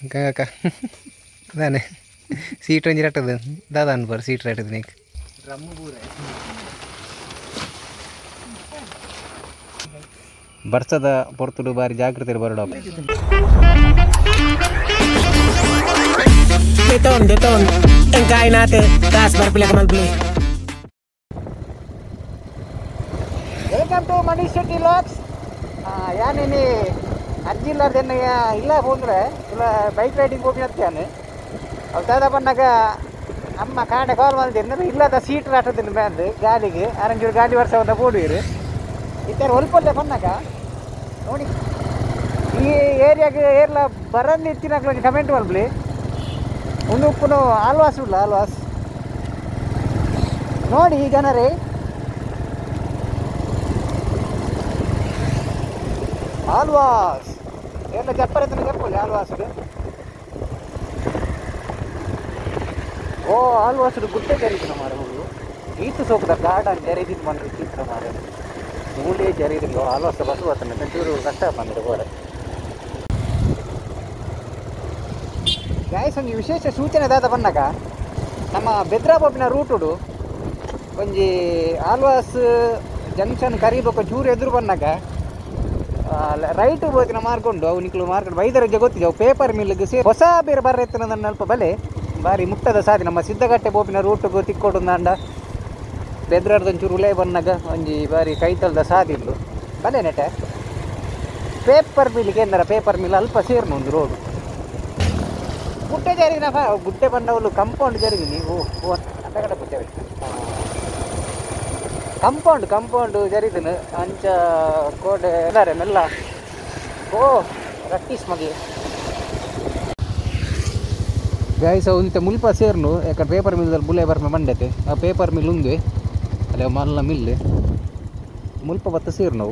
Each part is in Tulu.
ಗಂಗಕ್ಕ ದಾನೆ ಸೀಟ್ ಒಂಜಿ ರಟ್ಟದು ದಾದ ಅನ್ಬಾರ ಸೀಟ್ ರಟ್ಟದು ನೀಕ್ ಬರ್ಸದ ಪೊರ್ತುಡು ಬಾರಿ ಜಾಗೃತಿ ಬರಡ Beton, beton. Ang kain natin, taas para pila ka malbili. Welcome to Manish Shetty vlogs. ಯಾನೇನಿ ಅಜ್ಜಿಲ್ಲಾರ್ದೆನ್ನ ಇಲ್ಲ ಹೋದ್ರೆ ಇಲ್ಲ ಬೈಕ್ ರೈಡಿಂಗ್ ಹೋಗಿ ಅಂತಾನೆ ಅವು ದಾದ ಬಂದಾಗ ಅಮ್ಮ ಕಾಂಡೆ ಕಾಲ್ ಮಾಡಿದ್ದೇನೆ ಇಲ್ಲದ ಸೀಟ್ ರಾಟದಿನ ಬಂದು ಗಾಲಿಗೆ ಆರಂಚೂರು ಗಾಲಿ ವರ್ಷ ಒಂದು ಬೋಡುವಿರು ಇತ್ತಾರೆ ಒಲ್ಪಲ್ಲೇ ಬಂದಾಗ ನೋಡಿ ಈ ಏರಿಯಾಗೆ ಏರ್ಲ ಬರಂದು ಇತ್ತಿನಾಗ್ಲ ಒಂಜಿ ಕಮೆಂಟ್ ಮಲ್ಪಲಿ ಒಂದು ಉಪ್ಪುನು ಆಲ್ವಾಸ್ ಉಲ್ಲ ಆಲ್ವಾಸ್ ನೋಡಿ ಈ ಜನರೇ ಆಲ್ವಾಸ್ ಏರ್ಲ ಜಪ್ಪರ ಜಪ್ಪಲ್ಲಿ ಆಲ್ವಾಸ್ ಓ ಆಲ್ವಾಸ್ ಗುಟ್ಟೆ ಜರಿದಿನ ಮಾರ ಹೋಗು ಈತು ಸೋಕದ ಗಾರ್ಡನ್ ಜರಿದಿನ ಬಂದ್ರೆ ಚಿತ್ರ ಮಾರ ಮೂಲೆ ಜರಿದಿಲ್ಲ ಆಲ್ವಾಸ್ ಬಸ್ ಬರ್ತಾನೆ ಚೂರು ಕಷ್ಟ ಬಂದ್ರೆ ಹೋರೆ ಗಾಯ್ಸ್ ಒಂಜಿ ವಿಶೇಷ ಸೂಚನೆ ದಾದ ಬಂದಾಗ ನಮ್ಮ ಬೆದ್ರಾಬೊಬ್ಬಿನ ರೂಟುಡು ಒಂಜಿ ಆಲ್ವಾಸ್ ಜಂಕ್ಷನ್ ಕರಿಬೇಕು ಚೂರು ಎದುರು ಬಂದಾಗ ರೈಟ್ ಹೋತಿನ ಮಾರ್ಕೊಂಡು ಅವು ನಿಕ್ಲು ಮಾರ್ಕೊಂಡು ಬೈದರಜ್ಜೆ ಗೊತ್ತಿದೆ ಅವು ಪೇಪರ್ ಮಿಲ್ಗೆ ಸೇರಿ ಹೊಸ ಬೇರೆ ಬರ್ರೆತ್ತನ ಅಲ್ಪ ಬಲೆ ಬಾರಿ ಮುಟ್ಟದ ಸಾದಿ ನಮ್ಮ ಸಿದ್ಧಗಟ್ಟೆ ಬೋಪಿನ ರೂಟುಗು ತಿಕ್ಕೊಡು ಅಂಡ ಬೆದ್ರಾರ್ದೊಂಚೂರು ಉಲೇ ಬಂದಾಗ ಒಂಜಿ ಬಾರಿ ಕೈತಲ್ದ ಸಾದಿ ಉಂಡು ಬಲೆ ನೆಟೆ ಪೇಪರ್ ಮಿಲ್ಗೆ ಎಂದರ ಪೇಪರ್ ಮಿಲ್ ಅಲ್ಪ ಸೇರ್ನು ಒಂದು ರೋಡು ಗುಟ್ಟೆ ಜಾರಿನ ಗುಟ್ಟೆ ಬಂದವಳು ಕಂಪೌಂಡ್ ಜಾರಿಗೆ ನೀವು ಕಡೆ ಗುಟ್ಟೆ ಕಂಪೌಂಡ್ ಕಂಪೌಂಡ್ ಜರಿದನು ಅಂಚ ಕೋಡೆ ಇದ್ದಾರೆ ಮೆಲ್ಲ ಓ ರಟ್ಟೀಸ್ ಮಗಿ ಗಾಯ್ಸ್ ಒಂತ ಮುಲ್ಪ ಸೇರ್ನು ಯಾಕಂದ್ರೆ ಪೇಪರ್ ಮಿಲ್ದಲ್ಲಿ ಬುಲೆ ಬರ್ಮೆ ಮಂಡತೆ ಆ ಪೇಪರ್ ಮಿಲ್ ಉಂದೆ ಅಲ್ಲೇ ಮಲ್ಲ ಮಿಲ್ ಮುಲ್ಪ ಬತ್ತ ಸೇರ್ನು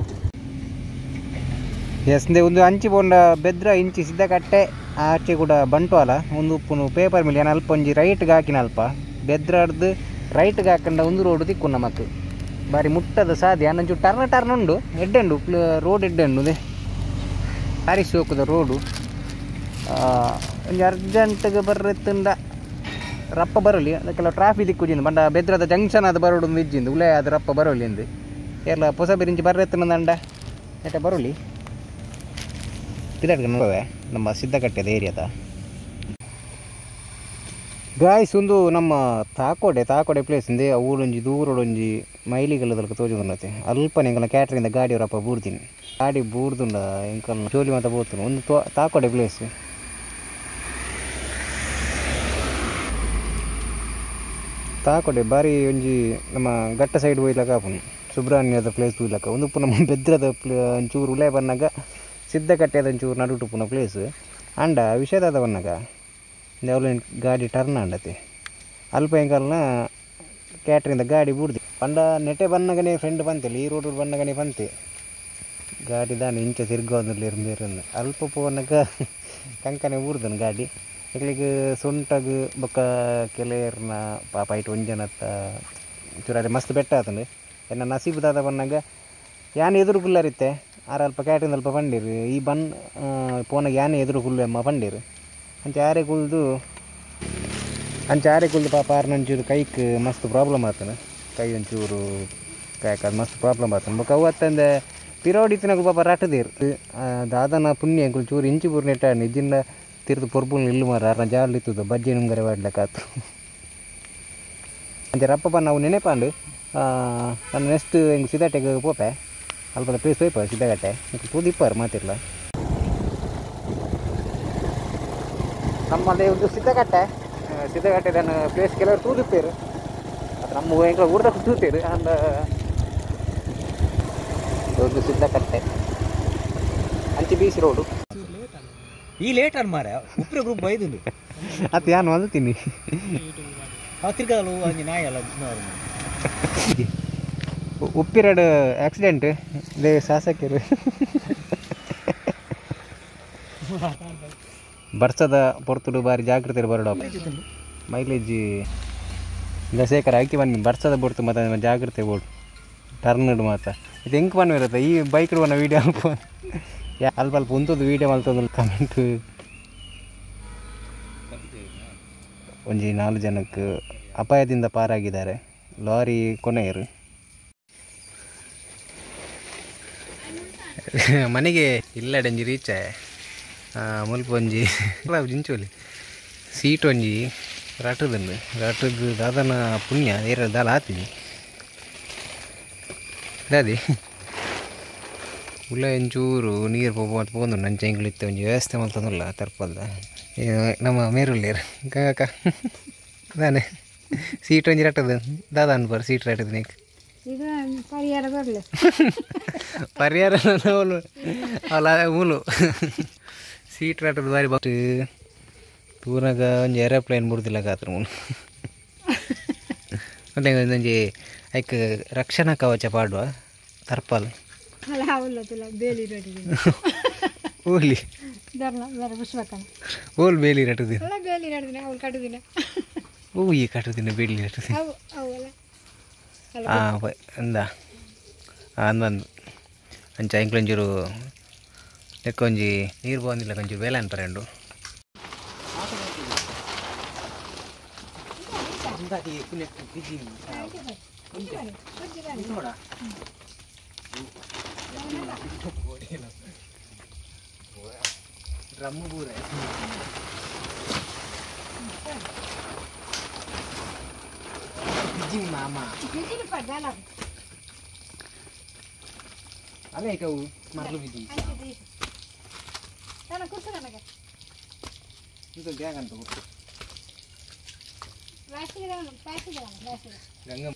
ಎಸ್ ಒಂದು ಅಂಚಿ ಪೋಂಡ ಬೆದ್ರ ಇಂಚಿ ಸಿದ್ಧಕಟ್ಟೆ ಆಚೆ ಕೂಡ ಬಂಟ್ವಾಲ ಒಂದು ಉಪ್ಪುನು ಪೇಪರ್ ಮಿಲ್ ಏನು ಅಲ್ಪ ಒಂಜಿ ರೈಟ್ಗೆ ಹಾಕಿನ ಅಲ್ಪ ಬೆದ್ರಾಡ್ದು ರೈಟ್ಗೆ ಹಾಕೊಂಡ ಒಂದು ರೋಡ್ ತಿಕ್ಕು ನಮಕ್ ಬಾರಿ ಮುಟ್ಟದ ಸಾದಿ ಅನ್ನೊಂಚೂರು ಟರ್ನ್ ಟರ್ನ್ ಉಂಡು ಎಡ್ಡೆಂಡು ರೋಡ್ ಎಡ್ಡೆಂಡು ಬಾರಿ ಸೋಕುದ ರೋಡು ಒಂಜಿ ಅರ್ಜೆಂಟ್ಗೆ ಬರ್ರೆತ್ತುಂಡ ರಪ್ಪ ಬರಲಿ ಕೆಲವು ಟ್ರಾಫಿಕ್ ದಿಕ್ಕುಜಿಂದು ಬಂಡ ಬೆದ್ರದ ಜಂಕ್ಷನ್ ಅದು ಬರೋಡು ಒಂದು ಇಜ್ಜಿಂದು ಉಲೇ ಅದು ರಪ್ಪ ಬರೋಲಿ ಅಂದು ಎಲ್ಲ ಹೊಸ ಬೆರಿಂಚಿ ಬರ್ರೆತ್ತುಂಡ ನೆಟ ಬರೋಲಿ ತಿರಡ್ಗೆ ನೋಡುವೆ ನಮ್ಮ ಸಿದ್ಧಕಟ್ಟೆದ ಏರಿಯಾದ ಗಾಯ್ಸ್ ಒಂದು ನಮ್ಮ ತಾಕೋಡೆ ತಾಕೋಡೆ ಪ್ಲೇಸ್ ಇಂದೆ ಊರೊಂಜಿ ದೂರೊಡೊಂಜಿ ಮೈಲಿಗಲ್ಲದಲ್ಕ ತೋಜುಂಡತೆ ಅಲ್ಪ ಎಂಕಲ್ನ ಕ್ಯಾಟ್ರಿಂದ ಗಾಡಿ ಅವರಪ್ಪ ಬೂರ್ದಿನಿ ಗಾಡಿ ಬೂರ್ದುಂಡ ಎಂಕಲ್ನ ಜೋಲಿ ಮಾತ ಬೋತುನು ಒಂದು ತಾಕೋಡೆ ಪ್ಲೇಸ್ ತಾಕೋಡೆ ಬಾರಿ ಒಂಜಿ ನಮ್ಮ ಘಟ್ಟ ಸೈಡ್ ಹೋಯ್ಲಕ್ಕ ಆಪುನು ಸುಬ್ರಹ್ಮಣ್ಯದ ಪ್ಲೇಸ್ ತೂಯ್ಲಕ್ಕ ಒಂದು ಉಪ್ಪು ನಮ್ಮ ಬೆದ್ರದ ಒಂಚೂರು ಉಲೇ ಬನ್ನಾಗ ಸಿದ್ಧಕಟ್ಟೆದ ಒಂಚೂರು ನಡುಟುಪ್ಪುನ ಪ್ಲೇಸ್ ಅಂಡ ವಿಷಯದಾದ ಬನ್ನಾಗ ಅವ್ಲು ಗಾಡಿ ಟರ್ನ್ ಆಂಡತೆ ಅಲ್ಪ ಎಂಕಲ್ನ ಕ್ಯಾಟ್ರಿಂದ ಗಾಡಿ ಬೂಡ್ದು ಪಂಡ ನೆಟೆ ಬನ್ನಗನೇ ಫ್ರೆಂಡ್ ಬಂತಿಲ್ಲ ಈ ರೋಡ್ ಬನ್ನಗನೇ ಬಂತೆ ಗಾಡಿ ದಾನ ಇಂಚ ತಿರ್ಗೋಂದಿರ್ಬೇರಂದು ಅಲ್ಪ ಪೋನಗ ಕಂಕನೆ ಊರ್ದನು ಗಾಡಿ ಎಕ್ಲಿಗೆ ಸೊಂಟಗ್ ಬೊಕ್ಕ ಕೆಲರ್ನ ಪಾಪ ಐಟ್ ಒಂಜನತ್ತ ಚೂರಾರೆ ಮಸ್ತ್ ಬೆಟ್ಟ ಆತಂಡು ಎನ್ನ ನಸೀಬು ದಾದ ಬನ್ನಾಗ ಯಾನ್ ಎದುರು ಕುಲ್ಲರಿತ್ತೆ ಆರ ಅಲ್ಪ ಕ್ಯಾಟ್ರಿಂದ ಅಲ್ಪ ಪಂಡೀರು ಈ ಬನ್ ಪೋನಾಗ ಯಾನೆ ಎದುರು ಕುಲ್ಲು ಅಮ್ಮ ಪಂಡೀರು ಅಂಚ ಯಾರೇ ಕುಲ್ದು ಅಂಚ ಯಾರೇ ಕುಲ್ದು ಪಾಪ ಆರ್ನೊಂಚೂರು ಕೈಕ್ ಮಸ್ತ್ ಪ್ರಾಬ್ಲಮ್ ಆತನ ಕೈ ಒಂಚೂರು ಕಾಯಕ ಮಸ್ತ್ ಪ್ರಾಬ್ಲಮ್ ಆತನ ಬೊಕ್ಕ ಅವು ಅತ್ತಂದೆ ಪಿರೋಡಿತ್ತಿನಕು ಪಾಪ ರಟ್ಟದೇರು ದಾದನ ಪುಣ್ಯ ಅಂಕುಲು ಚೂರು ಇಂಚು ಪೂರ್ ನೆಟ್ಟ ನಿಜಿಂದ ತಿರ್ದು ಪೊರ್ಬುಲ್ ಇಲ್ಲು ಮಾರ ಆರ್ನ ಜಾಲ್ ಇತ್ತದ ಬಜ್ಜಿ ನುಂಗರೆ ವಾಡ್ಲಕ್ಕಾತು ಅಂಚ ರಪ್ಪಪ್ಪ ನಾವು ನೆನೆಪಾಂಡು ನಾನು ನೆಕ್ಸ್ಟ್ ಹಿಂಗೆ ಸಿದ್ಧಟ್ಟೆಗೆ ಪೋಪೆ ಅಲ್ಪದ ಪ್ಲೇಸ್ ಪೋಯ್ಪ ಸಿದ್ಧಗಟ್ಟೆ ತೂದಿಪ್ಪಾರು ಮಾತಿರ್ಲ ನಮ್ಮಲ್ಲಿ ಒಂದು ಸಿದ್ಧಕಟ್ಟೆ ಸಿದ್ಧಕಟ್ಟೆ ನಾನು ಪ್ಲೇಸ್ ಕೆಲವರು ತೂದಿಪ್ಪೇರು ಅದು ನಮ್ಮ ಎಂಕಲ ಊರ್ದಾಗ ತೂತೇರು ಅಂದ ಒಂದು ಸಿದ್ಧಕಟ್ಟೆ ಅಂಚಿ ಬೀಸಿ ರೋಡು ಈ ಲೇಟ್ ಅನ್ ಮಾರ ಉಪ್ರೆ ಗ್ರೂಪ್ ಬೈದುಂಡು ಅದು ಯಾನು ಅಂತೀನಿ ತಿರ್ಗದಲ್ಲ ಒಂಜಿ ನಾಯಿ ಅಲ್ಲ ಉಪ್ಪಿರಡು ಆಕ್ಸಿಡೆಂಟ್ they ಶಾಸಕರು ಬರ್ಸದ ಪೊರ್ತುಡು ಬಾರಿ ಜಾಗೃತಿ ಬರಡ ಮೈಲೇಜ್ ಶೇಖರ ಹಾಕಿ ಬನ್ನಿ ಬರ್ಸದ ಬೊರ್ತು ಮತ್ತೆ ಜಾಗೃತಿ ಬೋಡು ಟರ್ನ್ ಮಾತ್ರ ಇದು ಹೆಂಗೆ ಬನ್ನಿ ಇರುತ್ತೆ ಈ ಬೈಕ್ ಬನ್ನ ವೀಡಿಯೋ ಅಲ್ಪ ಅಲ್ಪ ಅಲ್ಪ ಉಂತದ್ದು ವೀಡಿಯೋ ಮಲ್ತೊಂದು ಕಮೆಂಟ್. ಒಂಜಿ 4 ಜನಕ್ಕೆ ಅಪಾಯದಿಂದ ಪಾರಾಗಿದ್ದಾರೆ. ಲಾರಿ ಕೊನೆಯರು. ಮನೆಗೆ ಇಲ್ಲ ಒಂಜಿ ರೀಚ ಮುಲ್ಪ ಒಂಜಿ ಜಿಂಚೋಲಿ ಸೀಟ್ ಒಂಜಿ ರಟದಂದು ರಟದ ದಾದನ ಪುಣ್ಯ ಏರ ದಾಲ ಆತಿಜಿ ದಾದಿ ಉಲ್ಲ ಒಂಚೂರು ನೀರು ಪೋಪ ಪೋಂದು ನಂಚ ಎಂಗ್ಲಿತ್ತೆ ಒಂಜಿ ವ್ಯವಸ್ಥೆ ಮಲ್ತಂದುಲ್ಲ ತರ್ಪಲ್ದ ನಮ್ಮ ಮೇರುಳ್ಳೇರು ಗಂಗಕ್ಕ ದಾನೆ ಸೀಟ್ ಒಂಜಿ ರಟದ ದಾದ ಅನ್ಬಾರ ಸೀಟ್ ರಟದ ನೀಕ್ ಈಗ ಪರಿಹಾರ ಬರಲಿ ಪರಿಹಾರ ಅಲ್ಲ ಮೂಲು ಸೀಟ್ ರಟದ ಬಾರಿ ಬಟ್ ತೂನಾಗ ಒಂಜಿ ಏರೋಪ್ಲೇನ್ ಬುಡ್ದಿಲ್ಲ ಗಾತ್ರ ಮೂಲು ಮತ್ತೆ ಒಂಜಿ ಐಕ್ ರಕ್ಷಣಾ ಕವಚ ಪಾಡುವ ತರ್ಪಲ್ ಓಲಿ ಓಲ್ ಬೇಲಿ ರಟದಿನ ಓ ಈ ಕಟ್ಟುದಿನ ಬೇಲಿ ರಟದಿನ ಹಾಂ ಅಂದ ಅಂದಂದು ಅಂಚ ಎಂಕ್ಲೊಂಚೂರು ಲೆಕ್ಕ ಒಂಜಿ ನೀರು ಬಂದಿಲ್ಲ ಒಂಚೂರು ಬೇಲೆ ಅನ್ಪರಂಡು ಡ್ರಮ್ಮು ಪೂರ ಮಾಮ ಅಲ್ಲ ಈಗ ಮರಳು ಬಿದ್ದಿ ಇದು ಬ್ಯಾಗ್ ಅಂತ ಗೊತ್ತು ಗಂಗಮ್ಮ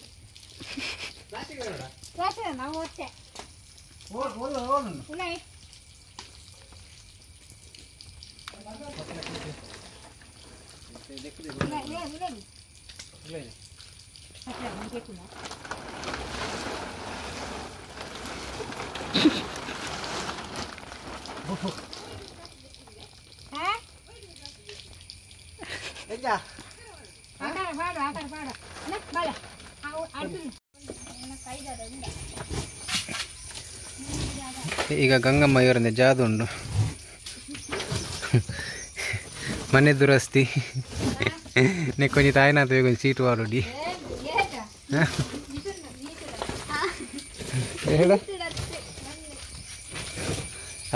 ಈಗ ಗಂಗಮ್ಮ ಇವರಿಂದ ಜಾದುಂಡು ಮನೆ ದುರಸ್ತಿ ನೆಕ್ಕೊಂಜಿ ತಾಯಿನಾಥ ಒಂಜಿ ಸೀಟು ವಾಲುಡಿ ಹೇಳ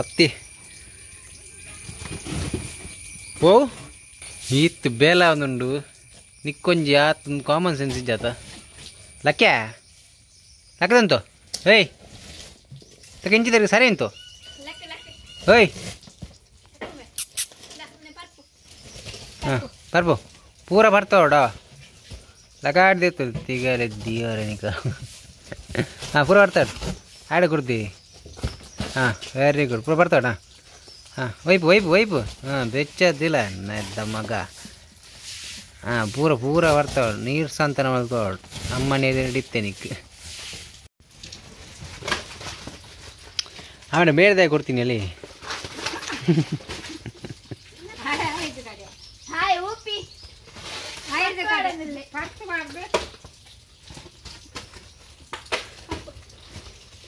ಅತ್ತಿ ಓ ಈತ್ ಬೇಲ ಒಂದುಂಡು ನಿಕ್ಕೊಂಜಿ ಆತ್ ಕಾಮನ್ ಸೆನ್ಸ್ ಇಜ್ಜಾತ ಲಕ್ಯ ಲಕ್ಕದಂತು ಏಯ್ ತಕ ಸರಿ ಎಂತು ಓಯ್ ಹಾಂ ಬರ್ಬೋ ಪೂರ ಬರ್ತಾವಡ ಲಗಾಡ್ದಿತ್ತು ತಿಗಲೆ ದಿಯರ ನಿಕ ಹಾಂ ಪೂರ ಬರ್ತಾడు ಆಡ ಕೊಡ್ತಿ ಹಾಂ ವೆರಿ ಗುಡ್ ಪೂರ ಬರ್ತಾಡ ಹಾಂ wipe wipe wipe ಹಾಂ ಬೆಚ್ಚದಿಲ್ಲ ನೆದ್ದ ಮಗ ಹಾಂ ಪೂರ ಪೂರ ಬರ್ತಾವಳು ನೀರು ಸಂತಾನ ಮಲ್ತಾವಳು ಅಮ್ಮನೆ ಹಿಡಿತೆ ನಿಕ್ ಆಮೇಲೆ ಬೇರೆದೇ ಕೊಡ್ತೀನಿ ಅಲ್ಲಿ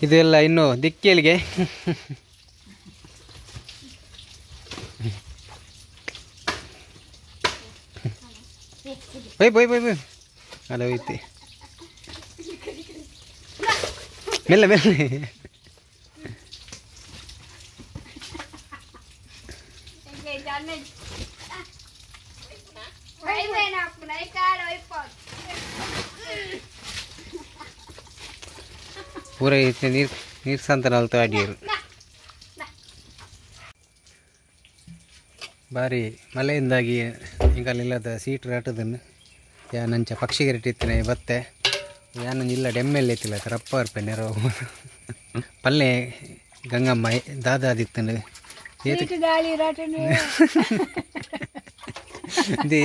ಇದೆಲ್ಲ ಇನ್ನು ದಿಕ್ಕಿಯಲ್ಲಿಗೆ bye bye bye bye ಅಲ್ಲ ಹೋಯ್ತಿ ಮೆಲ್ಲ ಮೆಲ್ಲ ಪೂರ ನೀರು ನೀರು ಸಂತನ ಅಡಿಯರು ಬಾರಿ ಮಳೆಯಿಂದಾಗಿ ಈಗಲ್ಲಿಲ್ಲದ ಸೀಟ್ ರಾಟದನ್ನು ಯಾನಂಚ ಪಕ್ಷಿಗೆ ಇಟ್ಟಿತ್ತೇನೆ ಬತ್ತೆ ಯಾನಂಜ ಇಲ್ಲ ಡೆಮ್ಮೆಲ್ಲ ಎತ್ತಿಲ್ಲ ರಪ್ಪ ಅರ್ಪೆ ನೆರವು ಪಲ್ಲೆ ಗಂಗಮ್ಮ ದಾದಾದಿತ್ತಂಡು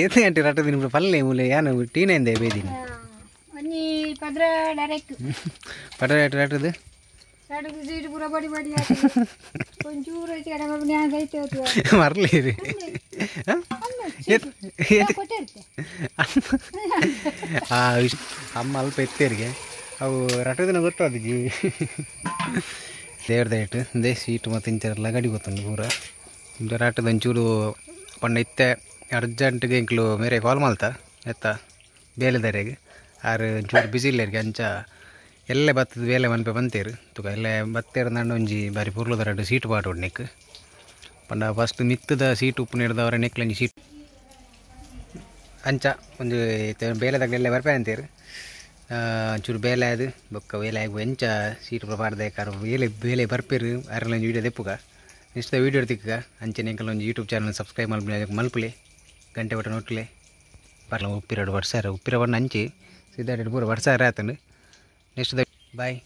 ಏತು ಗಂಟೆ ರಟದಿನ ಪಲ್ಲೆ ಮೂಲೆ ಯಾನ ಟೀನೆಂದೆ ಬೇದಿನ ಪದ್ರ ರಟದು ಮರಲಿ ಅಮ್ಮ ಅಲ್ಪ ಎತ್ತೇರಿಗೆ ಅವು ರಟದಿನ ಗೊತ್ತಾದ ಜೀವಿ ದೇವ್ರದ ಇಟ್ಟು they seat ಮತ್ತು ಇಂಚರ ಲಗಡಿ ಗೊತ್ತುಂಡು ಪೂರ ಇಂಚ ರಟದ ಒಂಚೂರು ಪಂಡ ಇತ್ತೆ ಅರ್ಜೆಂಟ್ಗೆ ಎಂಕ್ಲು ಮೇರೆ ಕಾಲ್ ಮಲ್ತ ಎತ್ತ ಬೇಲೆದರೆಗ್ ಆರು ಒಂಚೂರು ಬಿಸಿ ಇಲ್ಲೇರಿಗೆ ಅಂಚ ಎಲ್ಲೆ ಬತ್ತದ ಬೇಲೆ ಮನ್ಪೆ ಬಂತೇರು ತುಕ ಎಲ್ಲೆ ಬತ್ತೇರು ನಂಡ ಒಂಜಿ ಬಾರಿ ಪೊರ್ಲುದ ರಡ್ಡ್ ಸೀಟ್ ಪಾಡೊಡು ನೆಕ್ ಪಂಡ ಫಸ್ಟ್ ಮಿತ್ತದ ಸೀಟ್ ಉಪ್ಪು ನೆಡ್ದವರ ನೆಕ್ಲಂಜಿ ಸೀಟ್ ಅಂಚ ಒಂಜಿ ಬೇಲೆದಾಗಲೆಲ್ಲ ಎಲ್ಲೆ ಬರ್ಪೆ ಅಂತೀರು ಒಂಚೂರು ಬೇಲೆ ಅದು ಬೊಕ್ಕ ಬೇಲೆ ಆಗಿ ಎಂಚ ಸೀಟ್ ಪೂರ ಪಾಡ್ದೆ ಕಾರ ಬೇಲೆ ಬೇಲೆ ಬರ್ಪೇರು ಅರೆಲ ಒಂಜಿ ವೀಡಿಯೋ ದೆಪ್ಪುಗ ನೆಕ್ಸ್ಟ್ ವೀಡಿಯೋ ತಿಕ್ಕ ಅಂಚನೆ ಎಂಕಲ್ ಒಂಜಿ ಯೂಟ್ಯೂಬ್ ಚಾನಲ್ ಸಬ್ಸ್ಕ್ರೈಬ್ ಮಲ್ಪಲೆ ಮಲ್ಪಲೆ ಗಂಟೆ ಬಟನ್ ಒಟ್ಲೆ ಪರ್ಲ ಉಪ್ಪಿರಡು ವರ್ಷ ಉಪ್ಪಿರ ಬಣ್ಣ ಅಂಚಿ ಸಿದ್ಧಾರ್ಥ ಪೂರ ವರ್ಷ ಆತಂಡು ನೆಕ್ಸ್ಟ್ ಬಾಯ್.